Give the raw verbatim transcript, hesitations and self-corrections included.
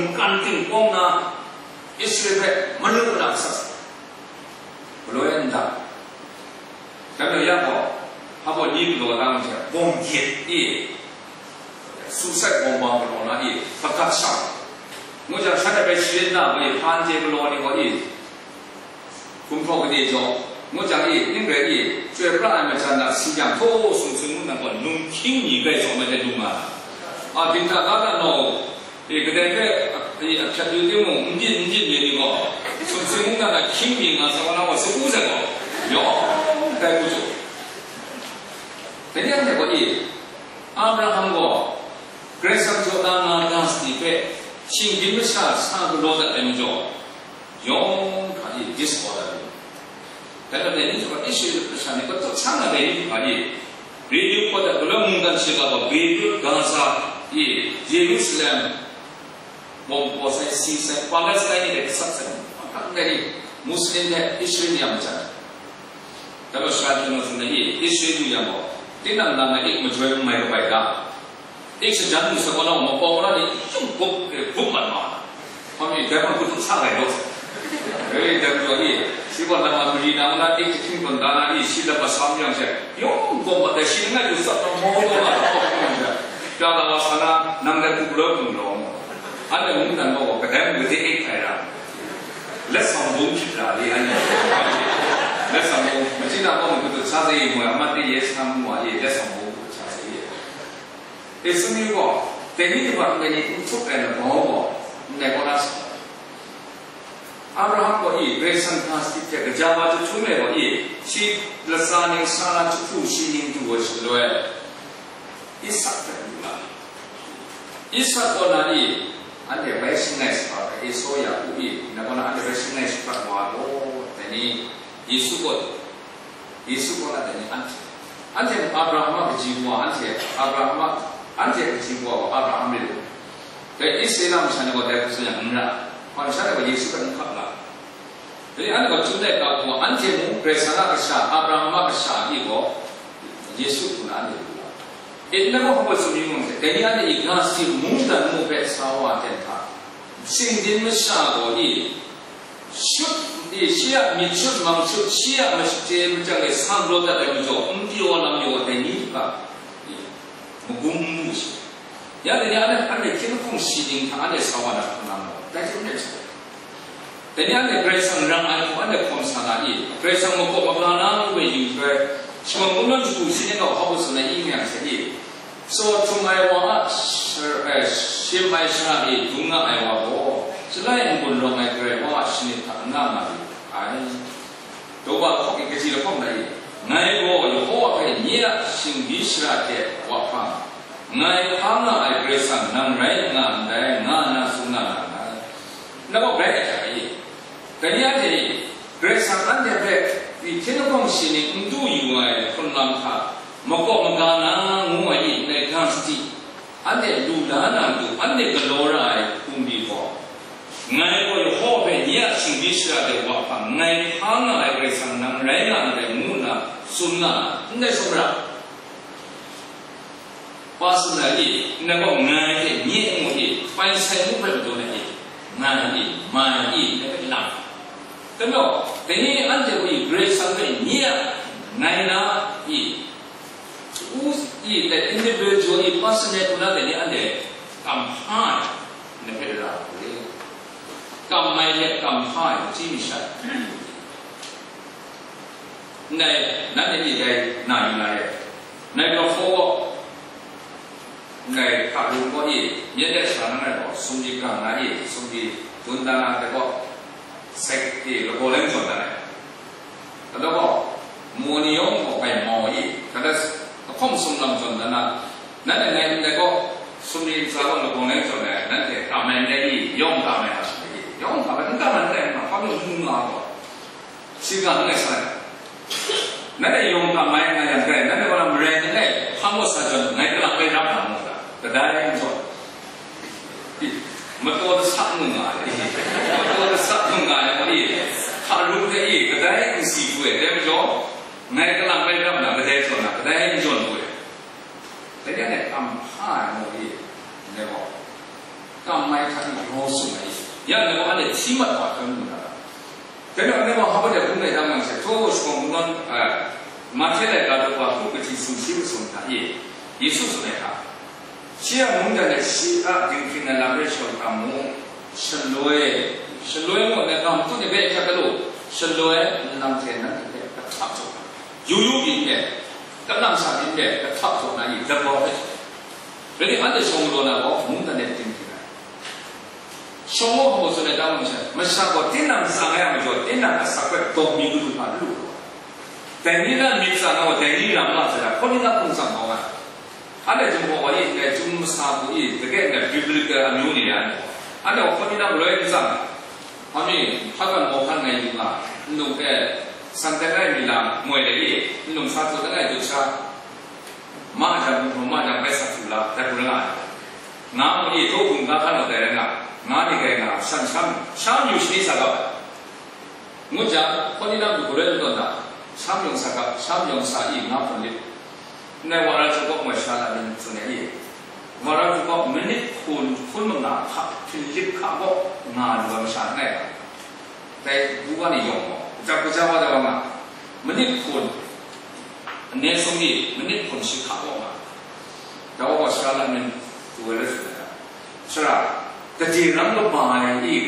mungkan ting kawng na, Israel hpe manu mara masat sa, galaw ai nta. Dai majaw ya gaw, hpa gaw ni galaw da myit, bawng gyet i, suicide bomb galaw na i, hpagat sha, ngu jang, shanhte bai sharin na gaw i, hpa nte galaw ni gaw i, gumhpraw gade jaw, ngu jang i, ning rai i, chyoi pra ai majan na, si yang htaw sung sung ngu nang gaw, num hkying mi grai jaw mai de lu nga ai. A, bingta ga na naw, e, kadai hpe, e, a hpyat yu timung, n byin, n byin myit ni gaw, sung sung ngu nang a hkying mi nga sa wa na gaw, su u sai gaw, yawng dai hku jaw. Dai ni anhte gaw i, Abraham gaw, Karai Kasang jaw na nga ga sadi hpe, shinggyim masha sa galaw dat ai majaw, yawng hkra i disorder lu. Dai majaw dai ni hta Israel masha ni kachyaw sa na dai ni hkra i, Beirut kaw dat galaw mungdan shiga gaw Beirut, Gaza, i Jerusalem, bawng kaw sai, si sai, Palestine ni dai gasat sai, mahkra ndai ni, Muslim hte Israel ni a majan. Dai majaw sara hkyen nau hkyen na i, Israel lu yang gaw, tinang nang a ik majoi n mai kabai ga. Ik shajan lu sa gaw, nang makau na ni yung gup, eh, gup mat ma. Hpa mi, dai hpang hku htuk sa rai law. Eh, dai majaw i, shi gaw nang a mari na, nang a ik jahkying tawn da na i, shi lam masam yang she, yung gup mat dai, shi langai lu tsap na mau taw na, taw na, pya na wa sa na, nang dai hku galaw hku galaw. Anhte mungdan gaw, kadai mung de ik ai ra. Let sawng bung hkrit ra le, anhte. Let sawng bung, machyi na gaw, mung hku htuk sa sai i, moi amat de ye sa mu wa i, let sawng bung hkrit sa sai i. E, sumri gaw, dai ni yubak ndai ni n htup ai labau gaw, ndai kaw na sa. Abraham gaw i, Karai Kasang hta sadi hte kaja wa jahtum ai gaw i, shi latsa ning Sara jahku shi ning du ai shaloi, Isak hpe du nga. Isak kaw na i, anhte bai shangai shapat ai, Esau, Yaku i, ndai kaw na anhte bai shangai shapat wa gaw, dai ni, Yesu kaw, Yesu kaw na dai ni anhte. Anhte mung Abraham a kaji wa, anhte Abraham a, anhte a kaji wa gaw Abraham rai lu. Dai Israela masha ni gaw dai hku tsun yang n ra, hpa masha ni gaw Yesu hpe n hkap nga. Dai ni anhte gaw chyum ai ga hku, anhte mung Karai Kasang a kasha, Abraham a kasha ni gaw Yesu hku na anhte lu nga. E, ndai gaw hpa gaw tsun yu ngu, dai ni anhte i ga sadi mungdan mu hpe sa wa ten hta, shinggyim masha gaw i, shut, i, shi a myit shut mang shut, shi a machye machyang e sa galaw dat ai majaw, n pyaw lam yaw ai dai ni hta, i, magum n mu shi. Ya dai ni anhte, anhte hkying hpung shi ning hta anhte sa wa na hpung na maw? Dai hte n rai hte. Dai ni anhte Karai Kasang rang ai hku anhte hkawm sa na i? Karai Kasang makaw maga na ngu ai yu joi, shawng kungdawn shagu shi ning gaw hpa gaw tsun ai i, myang hte i? Tsaw htum ai wa a shar-, eh, shim ai shara e dung nga ai wa gaw, Shalai n-gun rawng ai Karai Wa a shanit hta n nga nga lu ai. Daw wa hkawk i kaji lahkawng na i, ngai gaw Yehowa hpe nye a shingbi shara de wa hpang, ngai hpa nga ai Karai Kasang nang rai nga ndai, nga nna tsun nga na nngai. Nang gaw bai ai hta e, dai ni anhte e, Karai Kasang anhte hpe hpyi hpyen lahkawng shi ning n du yu ai hkrun lam hta, makaw maga na ngu ai ni ndai ga sadi, anhte lu la na matu, anhte galaw ra ai hpung ni gaw, ngai gaw Yehowa hpe nye a shingbi shara de wa hpang, ngai hpa nga ai Karai Kasang nang rai nga ndai, ngu nna tsun nga na, ndai shawng ra. Personally, nang gaw ngai hte nye ngu i, pai sai ngu hpe matu na i, ngai i, mai i, nang hpe lang. Dai majaw, dai ni anhte gaw i, Karai Kasang hpe nye a ngai na i, u i, the individual i, personal ngu na dai ni anhte kam hpa ai, nang hpe ra hku le. Kam mai hte kam hpa ai, hti mi sha. Ndai, nanhte ni dai na yu na re. Ndai Lahkawng gaw, ndai hka rum gaw i, myen de sha na ai gaw, sumri gang na i, sumri dun dan na hte gaw, sek i, lagaw leng jawn na ai. Kata gaw, mu ni yawng gaw grai mau i, kata s-, lahkawng sumlang jawn dan na, nanhte ngai ndai gaw, sumri ntsa gaw lagaw leng jawn ai, nanhte tam ai ndai i, yawng tam ai a sha i, yawng tam ai, n tam ai ndai, ma hpa nu mu nga gaw. Shi ga langai sa ai. Nanhte yawng tam mai nga yang gaw, nanhte gaw na marai langai, hpa maw sa jawn, ngai kalang bai rap na mu ga, kadai n jawn. Mataw lasak mu nga ai, mataw lasak mu nga ai, hpa rum hte i, kadai n si hku ai, dai majaw, ngai kalang bai rap na, kadai jawn na, kadai n jawn hku ai. Dai ni anhte kam hpa ai mu i, ndai gaw. Kam mai hta n-, raw sung ai. Ya, ngai gaw anhte hti mat wa hkra n-, dai. Dai majaw, ngai gaw hpa de hpung dai da ngang she, htaw shawng nnan, eh, Mahte laika daw hku kaji sumshi masum hta e, Yesu tsun ai hta, shi a mungdan e shi a dinghpring ai lam rai shawng hkra mu, shaloi, shaloi ngu ai lam tut ai hpe hkra galaw, shaloi nlang hte nanhte hpe kahtap jaw na, yu yu byin hpe, kanam sa byin hpe kahtap jaw na i, dabau hpe jaw. Rai nna, anhte shawng galaw na gaw mungdan e dinghpring ai. Shawng gaw hpaw tsun ai ta mung sha, masha gaw tinang tsang ai a majaw, tinang asak hpe dawng mi madu hpa lu lu ai. Dai ni na myit tsang ai gaw, dai ni ram nga sai da, hkaw ni na hpung tsang kau nga. Anhte Jinghpaw wa i ndai chyum masa hku i, dage ndai biblical amyu ni ya, anhte gaw hkaw ni na galoi n tsang ai. Hpa mi, hpa kan hkaw hkan ngai yu nga, nlung e, san dan ai mi lam moi de i, nlung sa tut dan ai dut sha, ma jang, ma jang bai sa htu la, dai hku rai nga ai. Nga mu ni, htaw hpung ga hkan dai rai nga, nga ni gai nga, san sham, sham yu shani sa ga ai. Ngut jang, hkaw ni na du galoi n tawn na, sham yawng sa ga, sham yawng sa i, nga hpun lip. Ndai wara chyawm gaw moi sha la ni tsun ai i? Wara chyawm gaw minit hkun, hkun manga hka, hpun lip hka gaw nga lu ai masha n rai ga. Dai bu wa ni yawng gaw, kaja kaja wa da wa nga, minit hkun, ane sung ni minit hkun shi hka gaw nga, da wa gaw sara lam nin tu ai rai sut ai. Sara, gade rang kaba ai i,